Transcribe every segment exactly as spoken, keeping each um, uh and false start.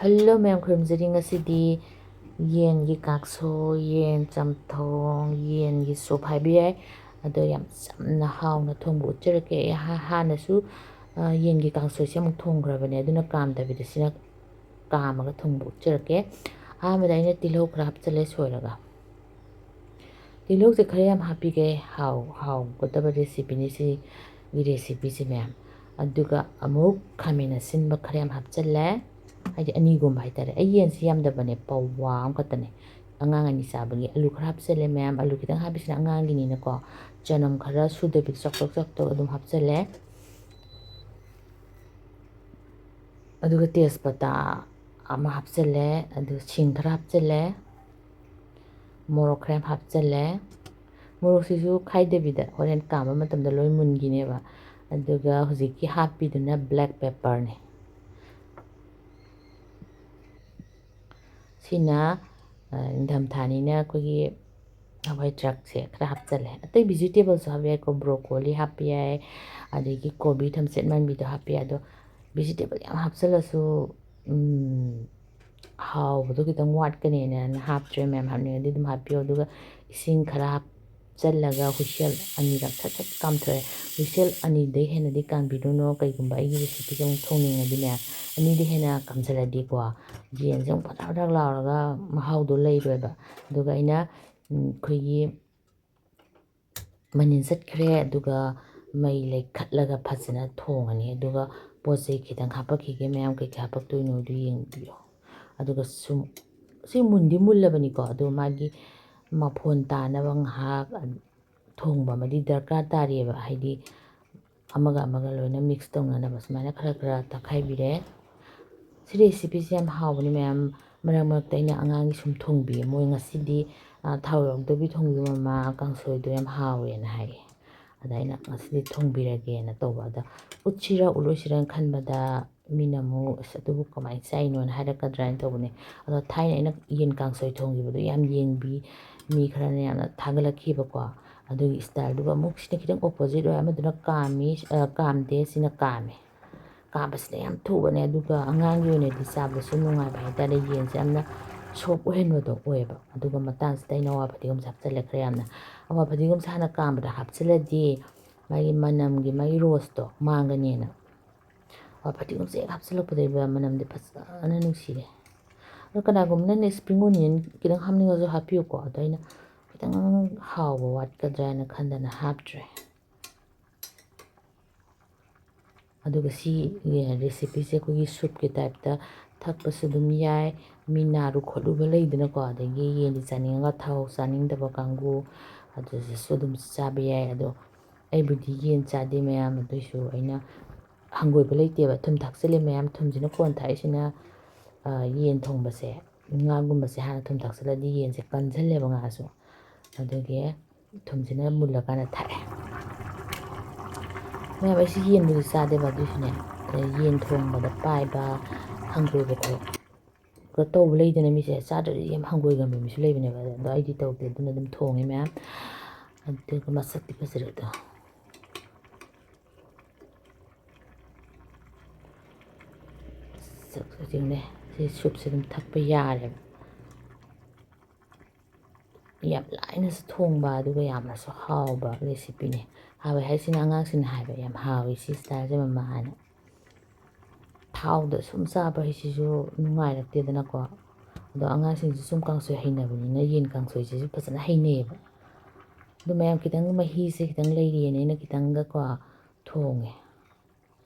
Hello ꯃꯌꯥꯝ, ꯈꯨꯔꯨꯝꯖꯔꯤ꯫ ꯉꯁꯤꯗꯤ ꯌꯦꯟꯒꯤ ꯀꯥꯡꯁꯣꯏ, ꯌꯦꯟ ꯆꯝꯊꯣꯡ, ꯌꯦꯟꯒꯤ ꯁꯨꯞ ꯍꯥꯏꯕ ꯌꯥꯏ꯫ ꯑꯗꯣ ꯌꯥꯝ ꯆꯝꯅ ꯍꯥꯎꯅ ꯊꯣꯡꯕ ꯎꯠꯆꯔꯛꯀꯦ꯫ ꯑꯩ ꯍꯥ-, ꯍꯥꯟꯅꯁꯨ, ꯑ, ꯌꯦꯟꯒꯤ ꯀꯥꯡꯁꯣꯏꯁꯦ ꯑꯃꯨꯛ ꯊꯣꯡꯈ꯭ꯔꯕꯅꯦ, ꯑꯗꯨꯅ ꯀꯥꯝꯗꯕꯤꯗ ꯁꯤꯅ ꯀꯥꯝꯃꯒ ꯊꯣꯡꯕ ꯎꯠꯆꯔꯛꯀꯦ꯫ ꯑꯍꯥꯟꯕꯗ ꯑꯩꯅ ꯇꯤꯜꯍꯧ ꯈꯔ ꯍꯥꯞꯆꯤꯜꯂꯦ ꯁꯣꯏꯔꯒ꯫ ꯇꯤꯜꯍꯧꯁꯦ ꯈꯔ ꯌꯥꯝ ꯍꯥꯞꯄꯤꯒꯦ, ꯍꯥꯎ-, ꯍꯥꯎꯒꯗꯕ recipeꯅꯤ ꯁꯤꯒꯤ recipeꯁꯦ ꯃꯌꯥꯝ꯫ ꯑꯗꯨꯒ ꯑꯃꯨꯛ ꯈꯥꯃꯦꯟ ꯑꯁꯤꯟꯕ ꯈꯔ ꯌꯥꯝ ꯍꯥꯞꯆꯤꯜꯂꯦ, ꯍꯥꯏꯗꯤ ꯑꯅꯤꯒꯨꯝꯕ ꯍꯥꯏꯇꯥꯔꯦ꯫ ꯑꯩ ꯌꯦꯟꯁꯤ ꯌꯥꯝꯗꯕꯅꯦ, ꯄꯋꯥ ꯑꯃꯈꯛꯇꯅꯦ, ꯑꯉꯥꯡ ꯑꯅꯤ ꯆꯥꯕꯒꯤ꯫ ꯑꯂꯨ ꯈꯔ ꯍꯥꯞꯆꯤꯜꯂꯦ ꯃꯌꯥꯝ, ꯑꯂꯨ ꯈꯤꯇꯪ ꯍꯥꯞꯄꯤꯁꯤꯅ ꯑꯉꯥꯡꯒꯤꯅꯤꯅꯀꯣ꯫ ꯆꯅꯝ ꯈꯔ ꯁꯨꯗꯕꯤ ꯆꯣꯛ ꯆꯣꯛ ꯆꯣꯛ ꯆꯣꯛ ꯑꯗꯨꯝ ꯍꯥꯞꯆꯤꯜꯂꯦ꯫ ꯑꯗꯨꯒ ꯇꯦꯖꯄꯇꯥ ꯑꯃ ꯍꯥꯞꯆꯤꯜꯂꯦ, ꯑꯗꯨ ꯁꯤꯡ ꯈꯔ ꯍꯥꯞꯆꯤꯜꯂꯦ, ꯃꯣꯔꯣꯛ ꯈꯔ ꯌꯥꯝ ꯍꯥꯞꯆꯤꯜꯂꯦ꯫ ꯃꯣꯔꯣꯛꯁꯤꯁꯨ ꯈꯥꯏꯗꯕꯤꯗ ꯍꯣꯔꯦꯟ ꯀꯥꯝꯕ ꯃꯇꯝꯗ ꯂꯣꯏ ꯃꯨꯟꯈꯤꯅꯦꯕ꯫ ꯑꯗꯨꯒ ꯍꯧꯖꯤꯛꯀꯤ ꯍꯥꯞꯄꯤꯗꯨꯅ black pepperꯅꯦ꯫ ꯁꯤꯅ, ꯑ, ꯅꯤꯡꯊꯝꯊꯥꯅꯤꯅ ꯑꯩꯈꯣꯏꯒꯤ ꯍꯋꯥꯏ ꯊ꯭ꯔꯥꯛꯁꯦ ꯈꯔ ꯍꯥꯞꯆꯜꯂꯦ꯫ ꯑꯇꯩ vegetableꯁꯨ ꯍꯥꯞꯄ ꯌꯥꯏꯀꯣ, broccoli ꯍꯥꯞꯄ ꯌꯥꯏ, ꯑꯗꯒꯤ ꯀꯣꯕꯤ ꯊꯝꯆꯦꯠ ꯃꯥꯟꯕꯤꯗꯣ ꯍꯥꯞꯄ ꯌꯥꯏ꯫ ꯑꯗꯣ vegetable ꯌꯥꯝ ꯍꯥꯞꯆꯜꯂꯁꯨ, ꯎꯝ, ꯍꯥꯎꯕꯗꯣ ꯈꯤꯇꯪ ꯋꯥꯠꯀꯅꯦꯅ ꯍꯥꯞꯇ꯭ꯔꯦ꯫ ꯃꯌꯥꯝ ꯍꯥꯞꯅꯤꯡꯉꯗꯤ ꯑꯗꯨꯝ ꯍꯥꯞꯄꯤꯌꯣ꯫ ꯑꯗꯨꯒ ꯏꯁꯤꯡ ꯈꯔ ꯍꯥꯞꯆꯜꯂꯒ whistle ꯑꯅꯤꯔꯛ ꯁꯠ ꯁꯠ ꯀꯥꯝꯊꯣꯛꯑꯦ꯫ Whistle ꯑꯅꯤꯗꯩ ꯍꯦꯟꯅꯗꯤ ꯀꯥꯝꯕꯤꯔꯨꯅꯨ, ꯀꯩꯒꯨꯝꯕ ꯑꯩꯒꯤ recipeꯁꯦ ꯑꯃꯨꯛ ꯊꯣꯡꯅꯤꯡꯉꯗꯤꯅꯦ꯫ ꯑꯅꯤꯗꯩ ꯍꯦꯟꯅ ꯀꯥꯝꯁꯤꯜꯂꯗꯤꯀꯣ, ꯌꯦꯟꯁꯦ ꯑꯃꯨꯛ ꯐꯗ꯭ꯔꯛ ꯐꯗ꯭ꯔꯛ ꯂꯥꯎꯔꯒ ꯃꯍꯥꯎꯗꯣ ꯂꯩꯔꯣꯏꯕ꯫ ꯑꯗꯨꯒ ꯑꯩꯅ, ꯎꯝ, ꯑꯩꯈꯣꯏꯒꯤ ꯃꯅꯤꯟ ꯆꯠꯈ꯭ꯔꯦ꯫ ꯑꯗꯨꯒ ꯃꯩ ꯂꯩꯈꯠꯂꯒ ꯐꯖꯅ ꯊꯣꯡꯉꯅꯤ꯫ ꯑꯗꯨꯒ ꯄꯣꯠ ꯆꯩ ꯈꯤꯇꯪ ꯍꯥꯄꯛꯈꯤꯒꯦ ꯃꯌꯥꯝ, ꯀꯩꯀꯩ ꯍꯥꯄꯛꯇꯣꯏꯅꯣꯗꯨ ꯌꯦꯡꯕꯤꯌꯣ꯫ ꯑꯗꯨꯒ ꯁꯨꯝ, ꯁꯤ ꯃꯨꯟꯗꯤ ꯃꯨꯜꯂꯕꯅꯤꯀꯣ, ꯑꯗꯣ ꯃꯥꯒꯤ ꯃꯐꯣꯟ ꯇꯥꯅꯕ ꯉꯥꯏꯍꯥꯛ ꯊꯣꯡꯕ ꯑꯃꯗꯤ ꯗꯔꯀꯥꯔ ꯇꯥꯔꯤꯑꯕ, ꯍꯥꯏꯗꯤ ꯑꯃꯒ ꯑꯃꯒ ꯂꯣꯏꯅ mix ꯇꯧꯅꯅꯕ ꯁꯨꯃꯥꯏꯅ ꯈꯔ ꯈꯔ ꯇꯛꯈꯥꯏꯕꯤꯔꯦ꯫ ꯁꯤ recipeꯁꯦ ꯌꯥꯝ ꯍꯥꯎꯕꯅꯤ ꯃꯌꯥꯝ꯫ ꯃꯔꯛ ꯃꯔꯛꯇ ꯑꯩꯅ ꯑꯉꯥꯡꯒꯤ ꯁꯨꯝ ꯊꯣꯡꯕꯤꯌꯦ, ꯃꯣꯏ ꯉꯁꯤꯗꯤ, ꯑ, ꯊꯥꯎ ꯌꯥꯎꯗꯕꯤ ꯊꯣꯡꯕꯤꯌꯨ ꯃꯃꯥ, ꯀꯥꯡꯁꯣꯏꯗꯣ ꯌꯥꯝ ꯍꯥꯎꯋꯦꯅ ꯍꯥꯏꯌꯦ꯫ ꯑꯗ ꯑꯩꯅ ꯉꯁꯤꯗꯤ ꯊꯣꯡꯕꯤꯔꯒꯦꯅ ꯇꯧꯕ꯫ ꯑꯗ ꯎꯠꯁꯤꯔ ꯎꯠꯂꯣꯏꯁꯤꯔꯅ ꯈꯟꯕꯗ ꯃꯤꯅ ꯑꯃꯨꯛ, "ꯑꯁ, ꯑꯗꯨꯕꯨ ꯀꯃꯥꯏꯅ ꯆꯥꯏꯅꯣꯅ" ꯍꯥꯏꯔꯛꯀꯗ꯭ꯔꯥ ꯍꯥꯏꯅ ꯇꯧꯕꯅꯦ꯫ ꯑꯗꯣ ꯊꯥꯏꯅ ꯑꯩꯅ ꯌꯦꯟ ꯀꯥꯡꯁꯣꯏ ꯊꯣꯡꯈꯤꯕꯗꯣ ꯌꯥꯝ ꯌꯦꯡꯕꯤ, ꯃꯤ ꯈꯔꯅ ꯌꯥꯝꯅ ꯊꯥꯒꯠꯂꯛꯈꯤꯕꯀꯣ꯫ ꯑꯗꯨꯒꯤ styleꯗꯨꯒ ꯑꯃꯨꯛ ꯁꯤꯅ ꯈꯤꯇꯪ opposite ꯑꯣꯏ, ꯑꯃꯗꯨꯅ ꯀꯥꯝꯃꯤ, ꯑ, ꯀꯥꯝꯗꯦ, ꯁꯤꯅ ꯀꯥꯝꯃꯦ꯫ ꯀꯥꯕꯁꯤꯅ ꯌꯥꯝ ꯊꯨꯕꯅꯦ, ꯑꯗꯨꯒ ꯑꯉꯥꯡꯒꯤ ꯑꯣꯏꯅꯗꯤ ꯆꯥꯕꯗꯁꯨ ꯅꯨꯡꯉꯥꯏꯕ ꯍꯥꯏꯇꯥꯔꯦ꯫ ꯌꯦꯟꯁꯦ ꯌꯥꯝꯅ soft ꯑꯣꯏꯍꯟꯕꯗꯣ ꯑꯣꯏꯌꯦꯕ꯫ ꯑꯗꯨꯒ ꯃꯇꯥꯡꯁꯤꯗ ꯑꯩꯅ ꯑꯋꯥ ꯐꯗꯤꯒꯣꯝꯁꯦ ꯍꯥꯞꯆꯤꯜꯂꯦ ꯈꯔ ꯌꯥꯝꯅ꯫ ꯑꯋꯥ ꯐꯗꯤꯒꯣꯝꯁꯦ ꯍꯥꯟꯅ ꯀꯥꯝꯕꯗ ꯍꯥꯞꯆꯤꯜꯂꯗꯤ ꯃꯥꯒꯤ ꯃꯅꯝꯒꯤ, ꯃꯥꯒꯤ ꯔꯣꯁꯇꯣ ꯃꯥꯡꯒꯅꯦꯅ ꯑꯋꯥ ꯐꯗꯤꯒꯣꯝꯁꯦ ꯍꯦꯛ ꯍꯥꯞꯆꯤꯜꯂꯛꯄꯗꯩꯕ ꯃꯅꯝꯗꯤ ꯐꯖꯅ ꯅꯨꯡꯁꯤꯔꯦ꯫ ꯑꯗꯣ ꯀꯅꯥꯒꯨꯝꯕꯅ spring onion ꯈꯤꯇꯪ ꯍꯥꯞꯅꯤꯡꯉꯁꯨ ꯍꯥꯞꯄꯤꯌꯨꯀꯣ꯫ ꯑꯗꯣ ꯑꯩꯅ ꯈꯤꯇꯪ ꯍꯥꯎꯕ ꯋꯥꯠꯀꯗ꯭ꯔꯥ ꯍꯥꯏꯅ ꯈꯟꯗꯅ ꯍꯥꯞꯇ꯭ꯔꯦ꯫ ꯑꯗꯨꯒ ꯁꯤ recipeꯁꯦ ꯑꯩꯈꯣꯏꯒꯤ soupꯀꯤ typeꯇ ꯊꯛꯄꯁꯨ ꯑꯗꯨꯝ ꯌꯥꯏ꯫ ꯃꯤ ꯅꯥꯔꯨ ꯈꯣꯠꯂꯨꯕ ꯂꯩꯗꯅꯀꯣ, ꯑꯗꯒꯤ ꯌꯦꯟꯗꯤ ꯆꯥꯅꯤꯡꯉꯒ ꯊꯥꯎ ꯆꯥꯅꯤꯡꯗꯕ ꯀꯥꯡꯕꯨ, ꯑꯗꯨꯗꯁꯨ ꯑꯗꯨꯝ ꯆꯥꯕ ꯌꯥꯏ꯫ ꯑꯗꯣ ꯑꯩꯕꯨꯗꯤ ꯌꯦꯟ ꯆꯥꯗꯦ ꯃꯌꯥꯝ, ꯑꯗꯨꯏꯁꯨ ꯑꯩꯅ ꯍꯪꯒꯣꯏꯕ ꯂꯩꯇꯦꯕ꯫ ꯊꯨꯝ ꯊꯥꯛꯆꯤꯜꯂꯦ ꯃꯌꯥꯝ, ꯊꯨꯝꯁꯤꯅ ꯀꯣꯟ ꯊꯥꯛꯏꯁꯤꯅ, ꯑ, ꯌꯦꯟ ꯊꯣꯡꯕꯁꯦ, ꯉꯥꯒꯨꯝꯕꯁꯦ ꯍꯥꯟꯅ ꯊꯨꯝ ꯊꯥꯛꯆꯤꯜꯂꯗꯤ ꯌꯦꯟꯁꯦ ꯀꯟꯁꯤꯜꯂꯦꯕ ꯉꯥꯁꯨ꯫ ꯑꯗꯨꯒꯤ ꯊꯨꯝꯁꯤꯅ ꯃꯨꯜꯂꯀꯥꯟꯗ ꯊꯥꯛꯑꯦ꯫ ꯃꯌꯥꯝ, ꯑꯩꯁꯤ ꯌꯦꯟꯕꯨꯗꯤ ꯆꯥꯗꯦꯕ, ꯑꯗꯨꯏꯁꯨꯅꯦ, ꯌꯦꯟ ꯊꯣꯡꯕꯗ ꯄꯥꯏꯕ, ꯍꯪꯒꯣꯏꯕ ꯈꯣꯠꯄ ꯇꯧꯕ ꯂꯩꯗꯅ, ꯃꯤꯁꯦ ꯆꯥꯗ꯭ꯔꯗꯤ ꯌꯥꯝ ꯍꯪꯒꯣꯏꯒꯟꯕ ꯃꯤꯁꯨ ꯂꯩꯕꯅꯦꯕ꯫ ꯑꯗꯣ ꯑꯩꯗꯤ ꯇꯧꯗꯦ, ꯑꯗꯨꯅ ꯑꯗꯨꯝ ꯊꯣꯡꯉꯦ ꯃꯌꯥꯝ꯫ ꯑꯗꯨꯒ ꯃꯁꯛꯇꯤ ꯐꯖꯔꯦ ꯑꯗꯣ꯫ ꯁꯛ-, ꯌꯦꯡꯉꯨꯅꯦ, ꯁꯤ soupꯁꯦ ꯑꯗꯨꯝ ꯊꯛꯄ ꯌꯥꯔꯦꯕ꯫ ꯌꯥꯝ ꯂꯥꯏꯅꯁꯨ ꯊꯣꯡꯕ, ꯑꯗꯨꯒ ꯌꯥꯝꯅꯁꯨ ꯍꯥꯎꯕ recipeꯅꯦ꯫ ꯍꯥꯎꯋꯦ ꯍꯥꯏꯁꯤꯅ ꯑꯉꯥꯡꯁꯤꯡꯅ ꯍꯥꯏꯕ, "ꯌꯥꯝ ꯍꯥꯎꯋꯤ ꯁꯤ styleꯁꯦ ꯃꯃꯥ" ꯍꯥꯏꯅ꯫ ꯊꯥꯎꯗ ꯁꯨꯝ ꯆꯥꯕ ꯍꯥꯏꯁꯤꯁꯨ ꯅꯨꯡꯉꯥꯏꯔꯛꯇꯦꯗꯅꯀꯣ꯫ ꯑꯗꯣ ꯑꯉꯥꯡꯁꯤꯡꯁꯨ ꯁꯨꯝ ꯀꯥꯡꯁꯣꯏ ꯍꯩꯅꯕꯅꯤꯅ ꯌꯦꯟ ꯀꯥꯡꯁꯣꯏꯁꯤꯁꯨ ꯐꯖꯅ ꯍꯩꯅꯩꯌꯦꯕ꯫ ꯑꯗꯨ ꯃꯌꯥꯝ, ꯈꯤꯇꯪ ꯃꯍꯤꯁꯦ ꯈꯤꯇꯪ ꯂꯩꯔꯤꯑꯅ ꯑꯩꯅ ꯈꯤꯇꯪꯒꯀꯣ ꯊꯣꯡꯉꯦ꯫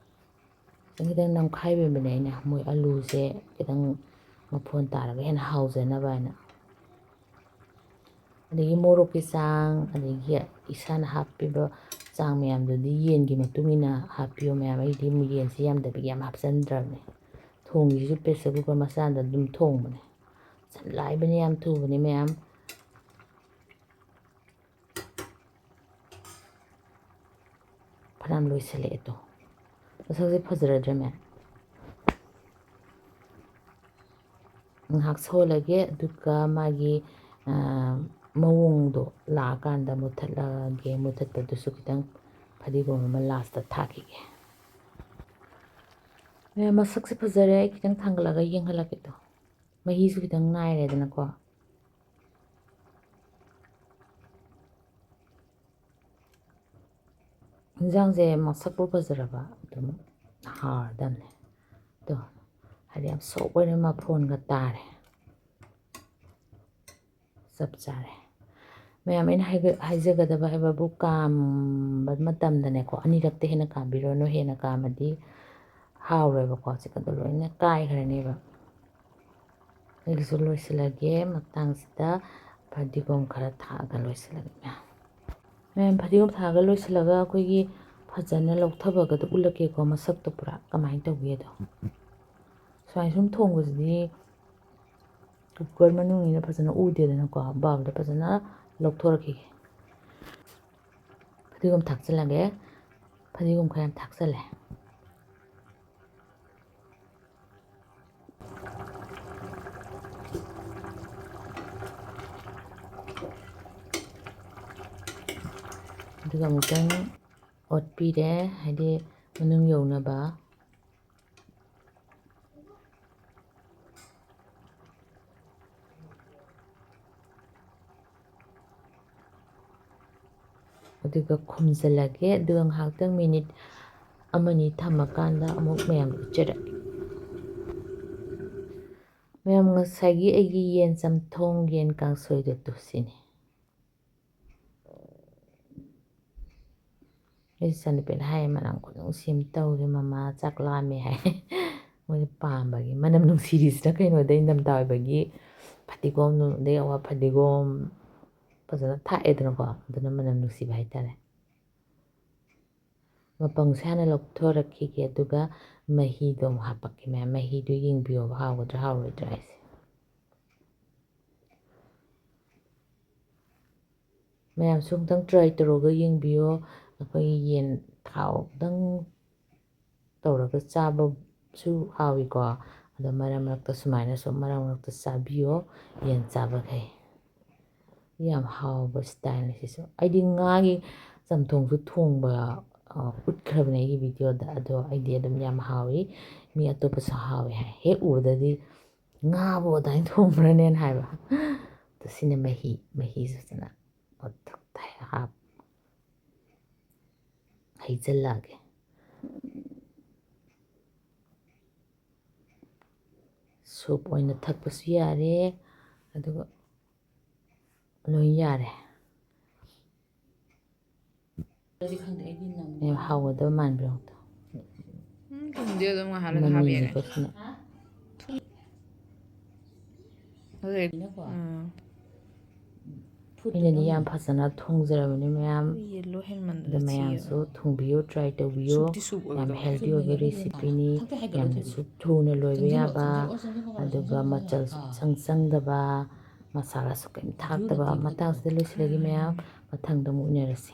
ꯈꯤꯇꯪ ꯈꯤꯇꯪ ꯅꯝꯈꯥꯏꯕꯤꯕꯅꯦ ꯑꯩꯅ, ꯃꯣꯏ ꯑꯂꯨꯁꯦ ꯈꯤꯇꯪ ꯃꯐꯣꯟ ꯇꯥꯔꯒ ꯍꯦꯟꯅ ꯍꯥꯎꯖꯅꯕ ꯍꯥꯏꯅ꯫ ꯑꯗꯒꯤ ꯃꯣꯔꯣꯛꯀꯤ ꯆꯥꯡ, ꯑꯗꯒꯤ ꯏꯁꯥꯅ ꯍꯥꯞꯄꯤꯕ ꯆꯥꯡ ꯃꯌꯥꯝꯗꯨꯗꯤ ꯌꯦꯟꯒꯤ ꯃꯇꯨꯡ ꯏꯟꯅ ꯍꯥꯞꯄꯤꯌꯨ ꯃꯌꯥꯝ꯫ ꯑꯩꯗꯤ ꯌꯦꯟꯁꯤ ꯌꯥꯝꯗꯕꯤꯒꯤ ꯌꯥꯝ ꯍꯥꯞꯆꯤꯟꯗ꯭ꯔꯕꯅꯦ꯫ ꯊꯣꯡꯉꯤꯁꯤꯁꯨ pressure cooker ꯃꯆꯥꯗ ꯑꯗꯨꯝ ꯊꯣꯡꯕꯅꯦ꯫ ꯌꯥꯝ ꯂꯥꯏꯕꯅꯦ, ꯌꯥꯝ ꯊꯨꯕꯅꯦ ꯃꯌꯥꯝ꯫ ꯐꯅꯌꯥꯝ ꯂꯣꯏꯁꯤꯜꯂꯛꯑꯦ ꯇꯣ꯫ ꯃꯁꯛꯁꯦ ꯐꯖꯔꯗ꯭ꯔꯅꯦ? ꯉꯥꯏꯍꯥꯛ ꯁꯧꯍꯜꯂꯒꯦ, ꯑꯗꯨꯒ ꯃꯥꯒꯤ, ꯑ, ꯃꯑꯣꯡꯗꯣ ꯂꯥꯛꯑꯀꯥꯟꯗ ꯃꯨꯊꯠꯂꯒꯦ꯫ ꯃꯨꯊꯠꯄꯗꯨꯁꯨ ꯈꯤꯇꯪ ꯐꯗꯤꯒꯣꯝ ꯑꯃ lastꯇ ꯊꯥꯛꯈꯤꯒꯦ꯫ ꯑꯦ, ꯃꯁꯛꯁꯦ ꯐꯖꯔꯦ꯫ ꯑꯩ ꯈꯤꯇꯪ ꯊꯥꯡꯒꯠꯂꯒ ꯌꯦꯡꯍꯜꯂꯛꯀꯦ꯫ ꯑꯗꯣ ꯃꯍꯤꯁꯨ ꯈꯤꯇꯪ ꯅꯥꯏꯔꯦꯗꯅꯀꯣ꯫ ꯏꯟꯖꯥꯡꯁꯦ ꯃꯁꯛꯄꯨ ꯐꯖꯔꯕ ꯑꯗꯨꯝ ꯍꯥꯎꯔꯗꯝꯅꯦ꯫ ꯑꯗꯣ ꯍꯥꯏꯗꯤ ꯌꯥꯝ soft ꯑꯣꯏꯅ ꯃꯐꯣꯟꯒ ꯇꯥꯔꯦ꯫ ꯆꯞ ꯆꯥꯔꯦ꯫ ꯃꯌꯥꯝ, ꯑꯩꯅ ꯍꯥꯏꯒ-, ꯍꯥꯏꯖꯒꯗꯕ ꯍꯥꯏꯕꯕꯨ, ꯀꯥꯝꯕ ꯃꯇꯝꯗꯅꯦꯀꯣ, ꯑꯅꯤꯔꯛꯇ ꯍꯦꯟꯅ ꯀꯥꯝꯕꯤꯔꯨꯅꯨ꯫ ꯍꯦꯟꯅ ꯀꯥꯝꯃꯗꯤ ꯍꯥꯎꯔꯣꯏꯕꯀꯣ, chicken ꯗꯣ ꯂꯣꯏꯅ ꯀꯥꯏꯈ꯭ꯔꯅꯦꯕ꯫ ꯑꯩꯒꯤꯁꯨ ꯂꯣꯏꯁꯤꯜꯂꯒꯦ꯫ ꯃꯇꯥꯡꯁꯤꯗ ꯐꯗꯤꯒꯣꯝ ꯈꯔ ꯊꯥꯛꯑꯒ ꯂꯣꯏꯁꯤꯜꯂꯒꯦ, ꯃꯌꯥꯝ꯫ ꯃꯌꯥꯝ, ꯐꯗꯤꯒꯣꯝ ꯊꯥꯛꯑꯒ ꯂꯣꯏꯁꯤꯜꯂꯒ ꯑꯩꯈꯣꯏꯒꯤ ꯐꯖꯅ ꯂꯧꯊꯕꯒꯗꯣ ꯎꯠꯂꯛꯀꯦꯀꯣ, ꯃꯁꯛꯇꯣ ꯄꯨꯔꯥ ꯀꯃꯥꯏꯅ ꯇꯧꯒꯦꯗꯣ꯫ ꯁꯨꯃꯥꯏꯅ ꯁꯨꯝ ꯊꯣꯡꯕꯁꯤꯗꯤ cooker ꯃꯅꯨꯡꯅꯤꯅ ꯐꯖꯅ ꯎꯗꯦꯗꯅꯀꯣ, bowl ꯗ ꯐꯖꯅ ꯂꯧꯊꯣꯔꯛꯈꯤꯒꯦ꯫ ꯐꯗꯤꯒꯣꯝ ꯊꯥꯛꯆꯤꯜꯂꯒꯦ꯫ ꯐꯗꯤꯒꯣꯝ ꯈꯔ ꯌꯥꯝ ꯊꯥꯛꯆꯜꯂꯦ꯫ ꯑꯗꯨꯒ ꯑꯃꯨꯛꯇꯪ ꯑꯣꯠꯄꯤꯔꯦ, ꯍꯥꯏꯗꯤ ꯃꯅꯨꯡ ꯌꯧꯅꯕ꯫ ꯑꯗꯨꯒ ꯈꯨꯝꯖꯤꯜꯂꯒꯦ꯫ ꯑꯗꯨꯒ ꯉꯥꯏꯍꯥꯛꯇꯪ minute ꯑꯃꯅꯤ ꯊꯝꯃꯀꯥꯟꯗ ꯑꯃꯨꯛ ꯃꯌꯥꯝꯗ ꯎꯠꯆꯔꯛꯀꯦ꯫ ꯃꯌꯥꯝ, ꯉꯁꯥꯏꯒꯤ ꯑꯩꯒꯤ ꯌꯦꯟ ꯆꯝꯊꯣꯡ, ꯌꯦꯟ ꯀꯥꯡꯁꯣꯏꯗꯣ ꯇꯨ ꯁꯤꯅꯤ꯫ ꯑꯩ ꯏꯆꯥꯅꯨꯄꯤꯅ ꯍꯥꯏ, "ꯃꯅꯝ ꯈꯨꯅꯨꯡꯁꯤ ꯑꯃ ꯇꯧꯔꯦ ꯃꯃꯥ, ꯆꯥꯛ ꯂꯥꯝꯃꯦ" ꯍꯥꯏ꯫ ꯃꯣꯏꯅ ꯄꯥꯝꯕꯒꯤ꯫ ꯃꯅꯝ ꯅꯨꯡꯁꯤꯔꯤꯁꯤꯅ ꯀꯩꯅꯣꯗ, ꯏꯪꯊꯝꯊꯥ ꯑꯣꯏꯕꯒꯤ ꯐꯗꯤꯒꯣꯝ, ꯑꯗꯩ ꯑꯋꯥ ꯐꯗꯤꯒꯣꯝ ꯐꯖꯅ ꯊꯥꯛꯑꯦꯗꯅꯀꯣ, ꯑꯗꯨꯅ ꯃꯅꯝ ꯅꯨꯡꯁꯤꯕ ꯍꯥꯏꯇꯥꯔꯦ꯫ ꯃꯄꯪꯁꯦ ꯍꯥꯟꯅ ꯂꯧꯊꯣꯔꯛꯈꯤꯒꯦ, ꯑꯗꯨꯒ ꯃꯍꯤꯗꯣ ꯑꯃꯨꯛ ꯍꯥꯞꯄꯛꯀꯦ꯫ ꯃꯌꯥꯝ, ꯃꯍꯤꯗꯣ ꯌꯦꯡꯕꯤꯌꯣꯕ, ꯍꯥꯎꯒꯗ꯭ꯔꯥ ꯍꯥꯎꯔꯣꯏꯗ꯭ꯔꯥ ꯍꯥꯏꯁꯦ꯫ ꯃꯌꯥꯝꯁꯨ ꯑꯃꯨꯛꯇꯪ try ꯇꯧꯔꯒ ꯌꯦꯡꯕꯤꯌꯣ꯫ ꯑꯩꯈꯣꯏꯒꯤ ꯌꯦꯟ ꯊꯥꯎꯗꯪ ꯇꯧꯔꯒ ꯆꯥꯕꯁꯨ ꯍꯥꯎꯏꯀꯣ꯫ ꯑꯗꯣ ꯃꯔꯛ ꯃꯔꯛꯇ ꯁꯨꯃꯥꯏꯅꯁꯨ ꯃꯔꯛ ꯃꯔꯛꯇ ꯆꯥꯕꯤꯌꯣ, ꯌꯦꯟ ꯆꯥꯕꯈꯩ꯫ ꯌꯥꯝ ꯍꯥꯎꯕ style ꯅꯤ ꯁꯤꯁꯨ꯫ ꯑꯩꯗꯤ ꯉꯥꯒꯤ ꯆꯝꯊꯣꯡꯁꯨ ꯊꯣꯡꯕ ꯑ, ꯎꯠꯈ꯭ꯔꯕꯅꯦ ꯑꯩꯒꯤ videoꯗ꯫ ꯑꯗꯣ ꯑꯩꯗꯤ ꯑꯗꯨꯝ ꯌꯥꯝ ꯍꯥꯎꯏ, ꯃꯤ ꯑꯇꯣꯞꯄꯁꯨ ꯍꯥꯎꯏ ꯍꯥꯏ꯫ ꯍꯦꯛ ꯎꯕꯗꯗꯤ "ꯉꯥꯕꯨ ꯑꯗꯨꯃꯥꯏꯅ ꯊꯣꯡꯕ꯭ꯔꯅꯦꯅ" ꯍꯥꯏꯕ꯫ ꯑꯗꯣ ꯁꯤꯅ ꯃꯍꯤ, ꯃꯍꯤꯁꯤꯅ ꯃꯊꯛꯇ ꯍꯥꯞ-, ꯍꯩꯖꯜꯂꯛꯑꯒꯦ꯫ Soup ꯑꯣꯏꯅ ꯊꯛꯄꯁꯨ ꯌꯥꯔꯦ, ꯑꯗꯨꯒ ꯂꯣꯏ ꯌꯥꯔꯦ꯫ ꯌꯥꯝ ꯍꯥꯎꯒꯗꯕ ꯃꯥꯟꯕ꯭ꯔꯥ ꯌꯦꯡꯉꯨ꯫ ꯎꯝ, ꯊꯨꯝꯗꯤ ꯑꯗꯨꯝ ꯉꯥꯏꯍꯥꯛ ꯂꯩꯔꯒ ꯍꯥꯞꯄ ꯌꯥꯔꯦ꯫ ꯃꯅꯤꯜꯁꯤꯀꯣ ꯁꯤꯅ꯫ ꯍꯧꯖꯤꯛ, ꯎꯝ꯫ ꯑꯩꯅꯗꯤ ꯌꯥꯝ ꯐꯖꯅ ꯊꯣꯡꯖꯔꯕꯅꯤ ꯃꯌꯥꯝ꯫ Yellow ꯍꯦꯟꯃꯟꯗꯅ ꯑꯗꯣ ꯃꯌꯥꯝꯁꯨ ꯊꯤꯌꯦꯕ꯫ ꯊꯣꯡꯕꯤꯌꯨ, try ꯇꯧꯕꯤꯌꯨ꯫ Soupꯇꯤ soup ꯌꯥꯝ ꯑꯣꯏꯒꯗꯕ꯫ Healthy ꯑꯣꯏꯕ recipeꯅꯤ꯫ ꯌꯥꯝꯅꯁꯨ ꯊꯨꯅ ꯂꯣꯏꯕ ꯌꯥꯕ, ꯑꯗꯨꯒ ꯃꯆꯜꯁꯨ ꯏꯆꯪ ꯆꯪꯗꯕ, ꯃꯁꯥꯂꯥꯁꯨ ꯀꯔꯤꯝ ꯊꯥꯛꯇꯕ꯫ ꯃꯇꯥꯡꯁꯤꯗ ꯂꯣꯏꯁꯤꯜꯂꯒꯦ ꯃꯌꯥꯝ, ꯃꯊꯪꯗ ꯑꯃꯨꯛ ꯎꯅꯔꯁꯤ꯫